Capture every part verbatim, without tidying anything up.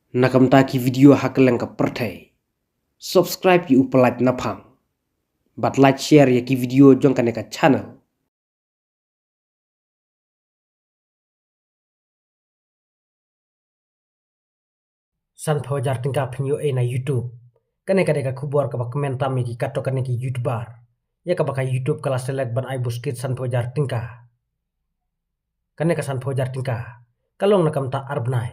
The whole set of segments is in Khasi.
Na ka bynta ki video ha kylleng ka pyrthei, subscribe ïa u Pyllait Naphang bad like, share ïa ki video jong kane ka channel. Sanphew hajar tyngka phin ïoh ei na YouTube. Kane ka dei ka khubor kaba kmen tam ïa ki katto katne ki YouTuber. Ïa kaba ka YouTube ka la select ban ai buskit sanphew hajar tyngka. Kane ka sanphew hajar tyngka ka long na ka bynta ar bnai,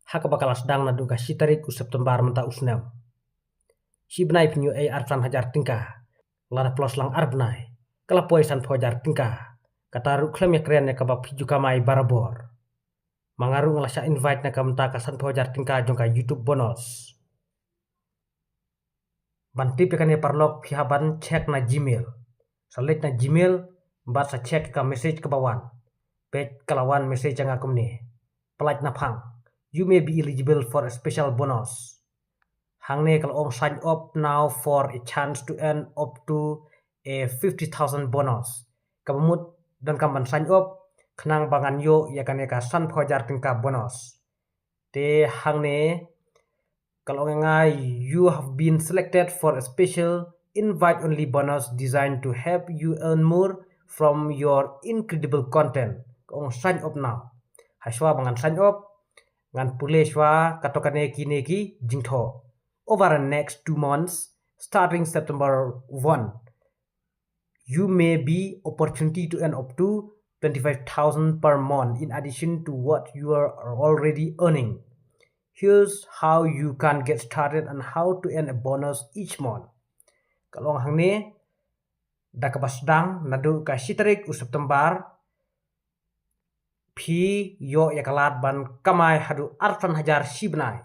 ha kaba ka la sdang naduh ka shi tarik u September mynta u snem. Shi bnai phin ïoh ei arphew san hajar tyngka. Lada pynlong lang ar bnai, ka la poi sanphew hajar tyngka. Kata ruh khlem ïakren ïa kaba phi ju kamai barabor. Ma nga ruh nga la shah invite na ka bynta ka sanphew hajar tyngka jong ka YouTube bonus. Ban tip ïa kane paralok, phi hap ban check na Gmail. Sa leit na Gmail bad sa check ka message kaba wan. Peit ka la wan message ïa nga kumne: Pyllait Naphang, you may be eligible for a special bonus. Hangne ka la ong, sign up now for a chance to earn up to a fifty thousand bonus. Kaba mut donkam ban sign up khnang ba ngan ïoh ïa kane ka sanphew hajar tyngka bonus. Te hangne ka la ong ïa nga, you have been selected for a special invite only bonus designed to help you earn more from your incredible content. Ka ong sign up now. Ha shuwa ba ngan sign up, ngan pule shuwa katto katne kine ki jingthoh. Over the next two months, starting September one, you may be opportunity to earn up to twenty-five thousand per month in addition to what you are already earning. Here's how you can get started and how to earn a bonus each month. Ka la ong hangne, da kaba sdang naduh ka shi tarik u September, phi ïoh ïa ka lad ban kamai haduh arphew san hajar shi bnai,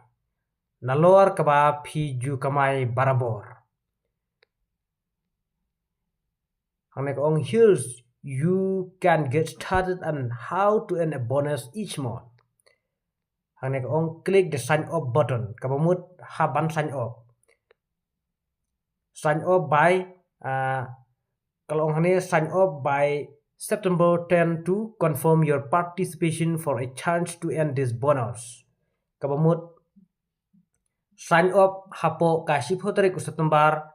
nalor kaba phi ju kamai barabor. Hangne ka ong, here's you can get started and how to earn a bonus each month. Hangne ka ong, click the sign up button. Kaba mut hap ban sign up. Sign up by, ah, ka la ong hangne, sign up by September ten to confirm your participation for a chance to earn this bonus. Kaba mut sign up hapoh ka shiphew tarik u September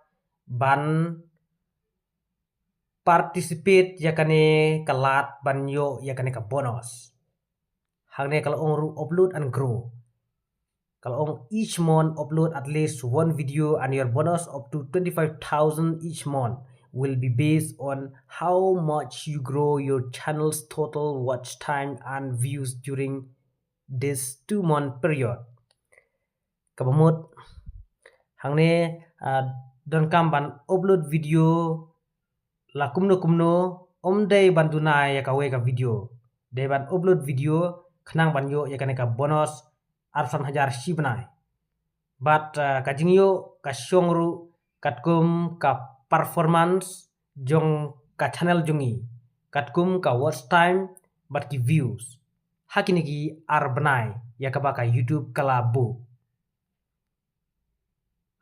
ban participate ïa kane ka lad ban ïoh ïa kane ka bonus. Hangne ka la ong ruh upload and grow. Ka la ong each month upload at least one video and your bonus up to twenty-five thousand each month will be based on how much you grow your channel's total watch time and views during this two month period. Kaba mut hangne, ah, donkam ban upload video la kumno kumno, ym dei ban duna ïa kawei ka video. Dei ban upload video khnang ban ïoh ïa kane ka bonus arphew san hajar shi bnai. Bad, ah, ka jingïoh ka shong ruh katkum ka performance jong ka channel jong ngi, katkum ka watch time bad ki views ha kine ki ar bnai ïa kaba ka YouTube ka la buh.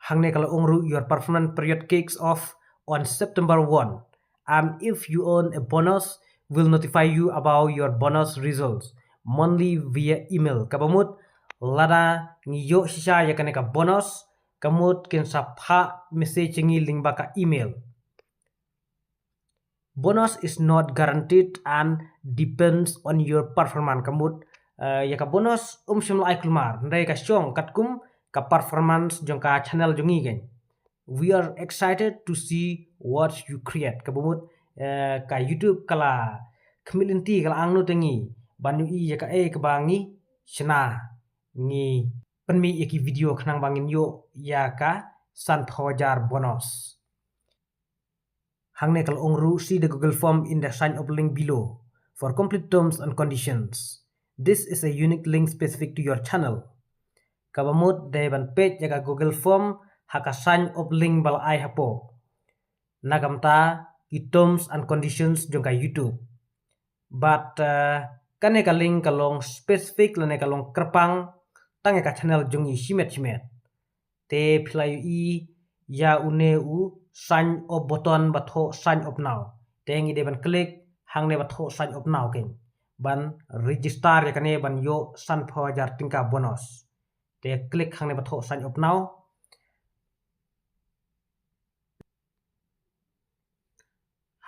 Hangne ka la ong ruh, your performance period kicks off on September one, and if you earn a bonus, we'll notify you about your bonus results monthly via email. Kaba mut lada ngi ïoh shisha ïa kane ka bonus, ka mut kin sa phah message ïa ngi lyngba ka email. Bonus is not guaranteed and depends on your performance. Ka mut, eh, ïa ka bonus um shym la ai kulmar, hynrei ka shong katkum ka performance jong ka channel jong ngi keiñ. We are excited to see what you create. Kaba mut, eh, ka YouTube ka la khmih lynti, ka la angnud ïa ngi ban ïohi ïa kaei kaba ngi shna. Ngi pynmih ïa ki video khnang ba ngin ïoh ïa ka sanphew hajar bonus. Hangne ka la ong ruh, see the Google form in the sign up link below for complete terms and conditions. This is a unique link specific to your channel. Kaba mut dei ban peit ïa ka Google form ha ka sign up link ba la ai hapoh na ka bynta ki terms and conditions jong ka YouTube. Bad, eh, kane ka link ka long specific lane ka long kyrpang tang ïa ka channel jong ngi shimet shimet. Te phi la ïohi ïa une u sign up button ba thoh sign up now. Te ngi dei ban click hangne ba thoh sign up now keiñ ban register ïa kane ban ïoh sanphew hajar tyngka bonus. Te click hangne ba thoh sign up now.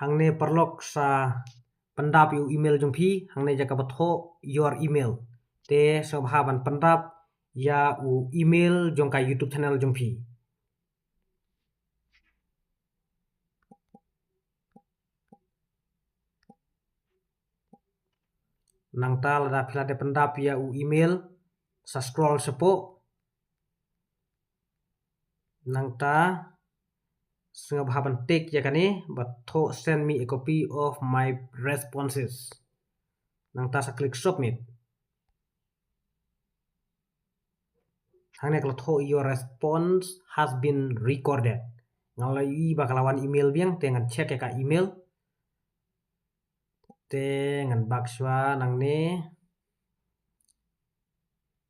Hangne paralok sa pyndap ïa u email jong phi, hangne jaka ba thoh your email. Te sngewbha ban pyndap ïa u email jong ka YouTube channel jong phi. Nangta lada phi la dep pyndap ïa u email, sa scroll shapoh. Nangta sngewbha ban tick ïa kane ba thoh send me a copy of my responses. Nangta sa click submit. Hangne ka la thoh your response has been recorded. Nga la ïohi ba ka la wan email biang, te ngan check ïa ka email. Te ngan back shuwa nangne.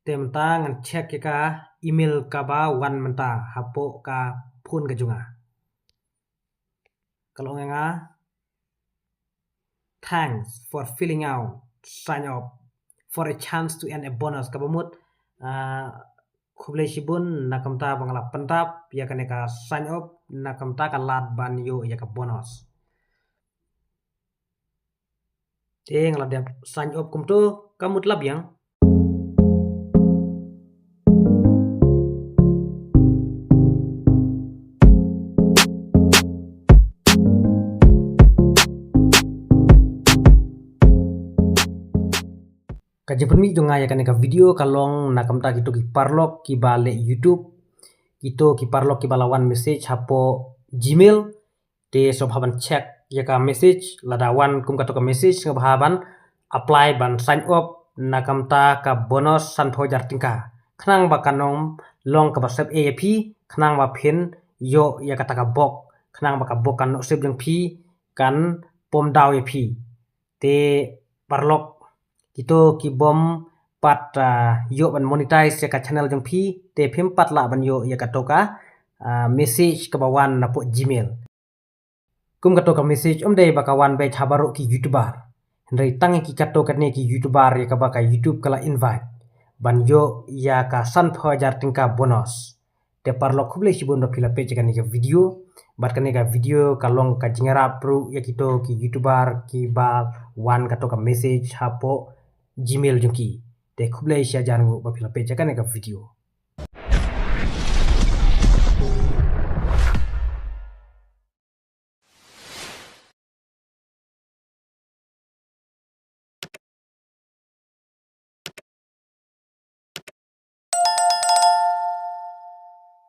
Te mynta ngan check ïa ka email kaba wan mynta hapoh ka phone ka jong nga. Ka la ong ïa nga, "Thanks for filling out, sign up for a chance to earn a bonus." Kaba mut, ah, khublei shibun na ka bynta ba nga la pyndap ïa kane ka sign up, na ka bynta ka lad ban ïoh ïa ka bonus. Te nga la dep sign up kumto, ka mut la biang. Ka jingpynmih jong nga ïa kane ka video ka long na ka bynta kito ki paralok kiba leh YouTube, kito ki paralok kiba la wan message hapoh Gmail. Te sngewbha ban check ïa ka message, lada wan kum kato ka message sngewbha ban apply ban sign up na ka bynta ka bonus sanphew hajar tyngka. Khnang ba kan ym long kaba sep ei ïa phi, khnang ba phin ïoh ïa kata ka bok, khnang ba ka bok ka nusip jong phi kan pom daw ïa phi. Te paralok, kito ki bym pat, ah, ïoh ban monetize ïa ka channel jong phi, te phim pat lah ban ïoh ïa kato ka, ah, message kaba wan napoh Gmail. Kum kato ka message ym dei ba ka wan beit ha baroh ki YouTuber. Hynrei tang ïa ki katto katne ki YouTuber ïa kaba ka YouTube ka la invite ban ïoh ïa ka sanphew hajar tyngka bonus. Te paralok, khublei shibun ba phi la peit ïa kane ka video. Bad kane ka video ka long ka jingïarap ruh ïa kito ki YouTuber kiba wan kato ka message hapoh Gmail jong ki. Te khublei shihajar nguh ba phi la peit ïa kane ka video.